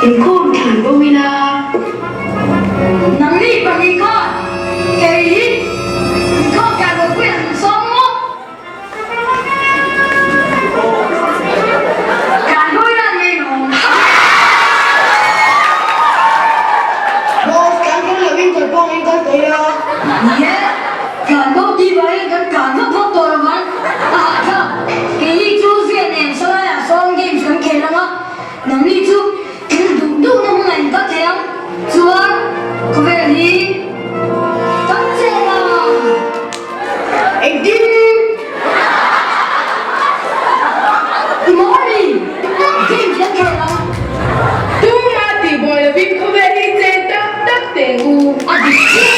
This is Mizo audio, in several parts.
Inkhawm thlan bo ila. Nangni pahnih khan kei hi inkhawm tlan bo pui an sawm maw? Tlan bo ila an ngei lo. Boss, tlan kher lovin kal pawh angin kal tawh ila. Ni e, tlan bo tih vangin kan tlan vak vak tawh lo vang. A hahthlak, keini chu zia nen sawlaiah sawn games kan khel ang a, nangni chu in duh duhna hmunah in kal thei ang. Chuan khawvel hi kan chen ang. Engtin? I maw ni? Games kan khel ang. Tumah tihbuai lovin khawvel hi chen tak tak teh u. A dik chiah.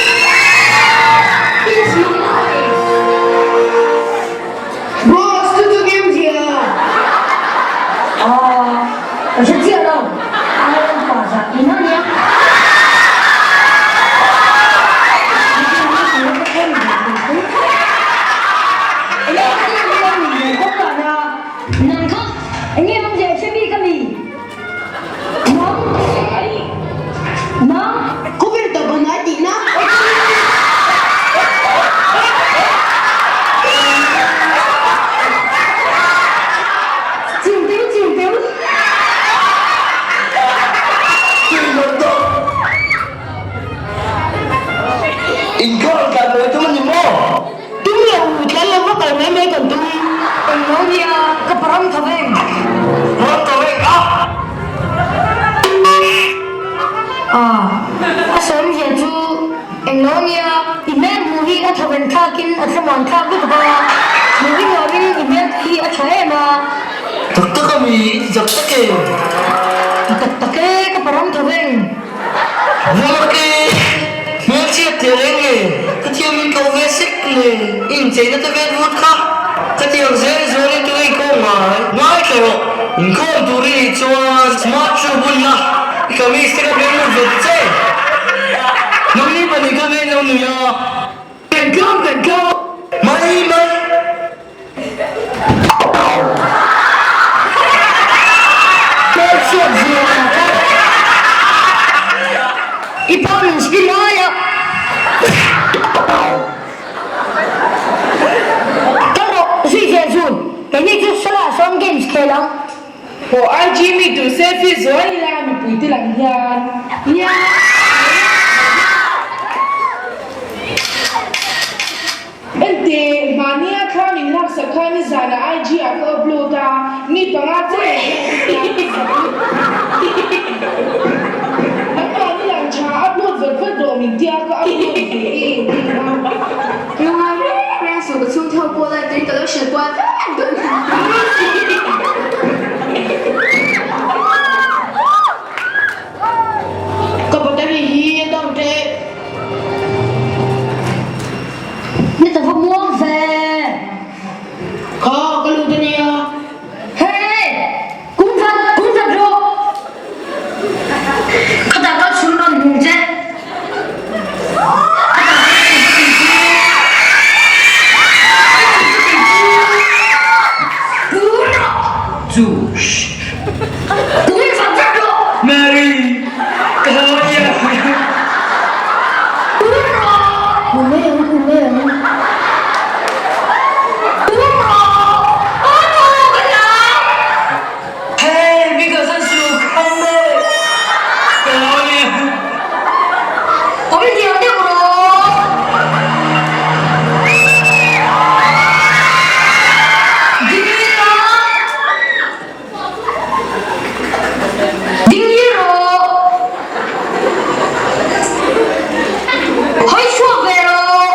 It's nice. Boss, chu chu game zia. Aw, ka hre chiah lo. Iron pa zah tihna a nia. Nang kha enge awm zeh hre bik a mi? Nang Nang Khawvel tawp a hnai tihna. Ching teu ching teu. Inkhawm tlan mai tum a ni maw? Tum lo, tlan lo va kal mai mai kan tum. Englo nia, ka param tho veng. Param tho veng a! A, a sawm zia chu englo nia, i hmel hmuh hi a thawen thlakin a thlamuan thlak lutuk a, hmuh hi nuamin i hmel te hi a tha em a. Tak tak a mi, i ti tak tak em? Ti tak tak e, ka param tho veng. Vawmake, hmelchhiat thei reng nge ka thiam in ko ve sek le, i incheina te vel vut kha ka tiang zel zualin tu ngei kawng ngai ngaithla rawh, inkhawm tur i nih chuan smart shoe bunna i kamis te kha beng lut ve ta che, nangni pahnih kha ngei lo nui a. Kan tlawm kan tlawm. Mai mai. I pa min spin lai a. Ka rawh zui zel zun. Keini chu Salah sawm games khel ang. Haw IG mi duh selfie zuai ila mipui te lang hian. Nia. Enteh, mahnia thla min laksak kha nizanah IG ah ka upload a, mi panga che Nangmah ni lang tha upload vat vat rawh min tia ka upload ve e nia. Lungngai reng reng suh ka chhung theuh pawh lai tuin ka lo hrilh kual vek dawn. Ka battery hi a down teh. Ni ta va muang ve. Kha ka lut a nia. Hey! Kum khat, kum khat rawh. Khatah kal chhun rawn hmu che. Khatah kal chhun ka tih chu. Ka tih chu. Kum rawh. Chu. Kum khat vek rawh. Mary, ka hlau a nia. Kum rawh. Hmu mai ang, hmu mai ang. Kum rawh. Aw ka hlau. Hey, mi kalsan suh, kham e. Ka hlau a nia. Awm diam deuh rawh. Ding rawh. Ding hi rawh. Hawi chhuak ve rawh.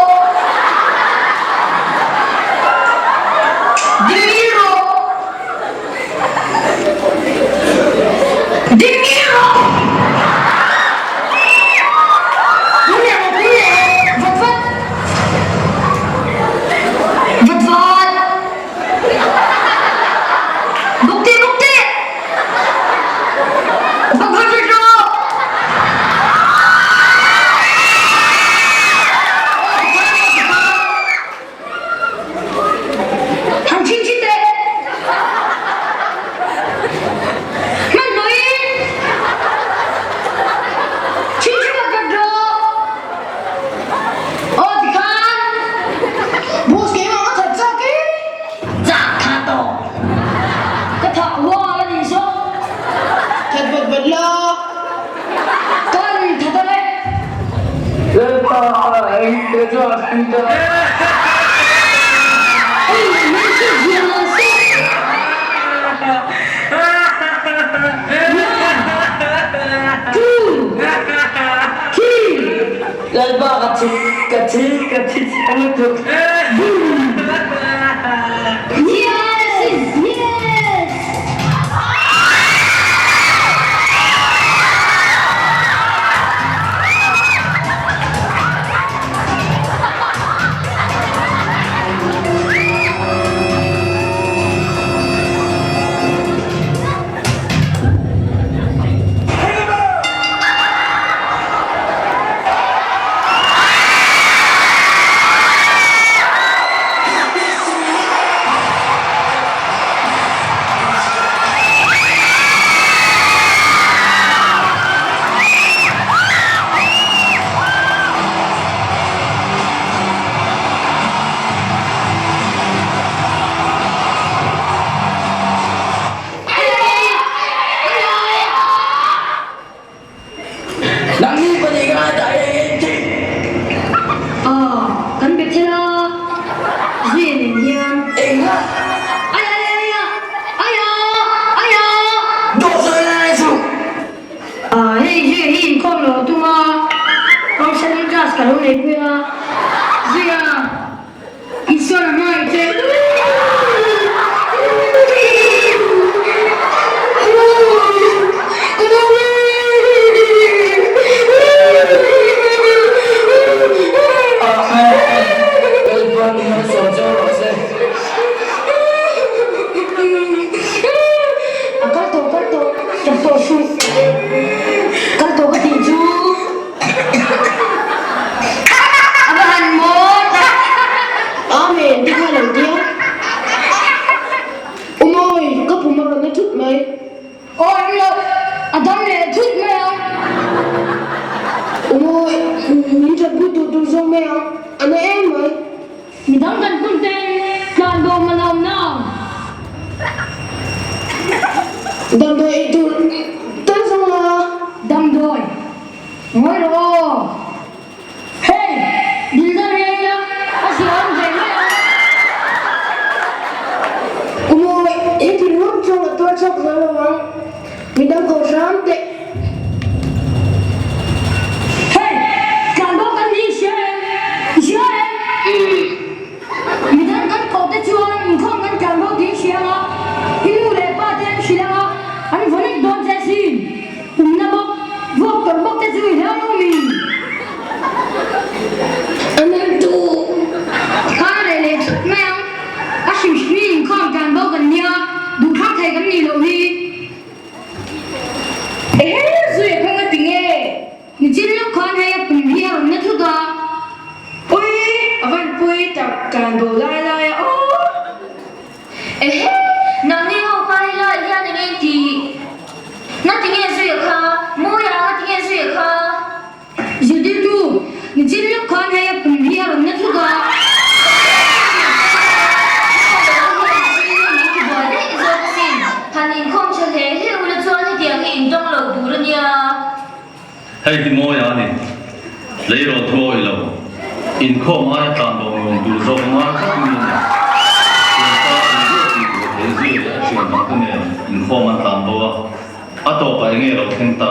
Eng chu a thleng ta? Hei hmeichhe zia lo se. One, two, three. Lalpa ka thi, ka thi, ka thi chiang lutuk. Yes! Yes! Nangni pahnih ka dah hi eng engkim. Aw, kan be thil a, Zuia nen hian. Eng a? Ai ai ai a, ai a, ai a. Dawh sawi lai chu. Aw, hei Zuia hi inkhawm lo a tum a, counseling class ka lo neipui a, Zuia. Isuan a hmangaih che. Amen. Lalpan malsawm che rawh se. A kal tawh kal tawh tap tawh suh. Kal tawh ka tih chu. A va han mawi tak! Amen ti kha lo tia. U Mawi, ka pum a rawn na thut mai. Aw eng lo, a dam leh thut mai ang. U Mawi, min that pui tur tur zawk mai ang, a na em mai. Midang kan hun ten tlan bo man a awm na ang. Damdawi ei tur tal zawng la. Damdawi ngawi rawh aw. Hei, dil deuh hian ila a zia awm ve mai ang. Umawi, heti ringawt chuan a tuar chhuak zo lo ang. Midang ko hram teh. Hei, tlanbo kan ni i hria em? I hria em? Midang kan koh te chuan inkhawm kan tlanbo tih i hria ang a, i nu leh pa te an hrilh ang a, an vaw nek dawn che asin. Pumna bawk, vuak tawrh bawk te chu i hlau lo mi? A nel tu. Khan a reh leh thut mai ang. A hrim hrimin inkhawm tlanbo kan nia, duhthlang thei kan nih loh hi. Ehe, Zuia kha nga ti nge? Nichin lawk khan hei a pum hi a rawn na thut a. Ui, a van pui tak tlan bo lai lai a aw. Ehe, nangni ho kha hei lai hian eng eng ti? Nga ti nge Zuia kha? Mawia, nga ti nge Zuia kha? Zirtirtu, nichin lawk khan hei a pum hi a rawn na thut a. Hei hi mawi a ni. Tleirawl thu awih lo. Inkhawm aia tlan bo nuam tur zawk ngai tlat mi a ni. Thianpa inruat tih tur thei zir leh a thian dangte nen inkhawm an tlan bo a, a tawpah enge lo thleng ta?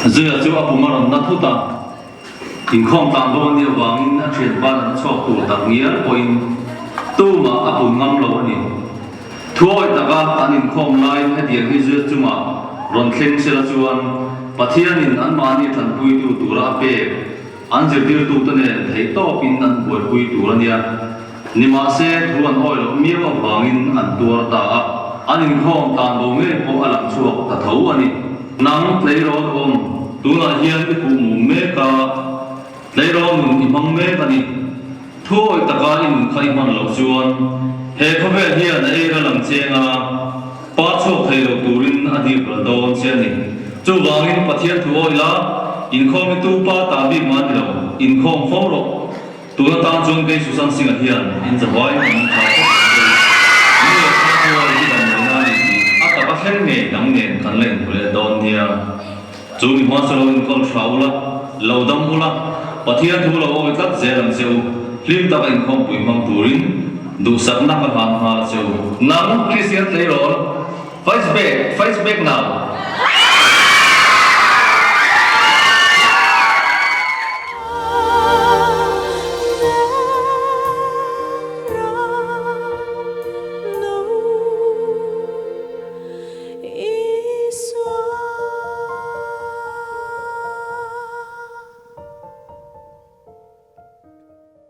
Zuia chu a pum a rawn na thut a, inkhawm tlan bo a nih avangin a thianpa nana chhuak tur tak ngial pawhin tumah a pun ngam lo a ni. Thuawi taka an inkhawm laiin hetiang hi Zuia chungah rawn thleng sela chuan Pathianin anmahni thanpuitu tura a pek an zirtirtute nen theihtawpin an buaipui tur a nia. Nimahse, thu an awi loh miau avangin an tuar ta a, an inkhawm tlan bo ngei pawh a lang chhuak ta tho a ni. Nang tleirawl awm, tunah hian i kuh mum mek a, tleirawl nun i hmang mek a ni. Thu awi taka i nun kha i hman loh chuan he khawvel hian a ei ral ang cheng a, pa chhuak thei lo turin a dip ral dawn che a ni. Chuvangin Pathian thu awi la, inkhawm i tu pa ta bik mah a ni lo, inkhawm fo rawh. Tun atan chuan kei Susan Singh-a hian in zavai an awm tha khawp ang che u. Ni leh thla pawh i dam mai na a ni tih a tak a thleng ngei dang nen kan la inhmu leh dawn nia. Chu mi hma chu lo inkawl tha ula. Lo dam ula, Pathian thu lo awi tlat zel ang che u. Hlim taka inkhawmpui hmang turin duhsakna ka hlan nghal a che u. Nang Kristian tleirawl, Fight back, fight back now.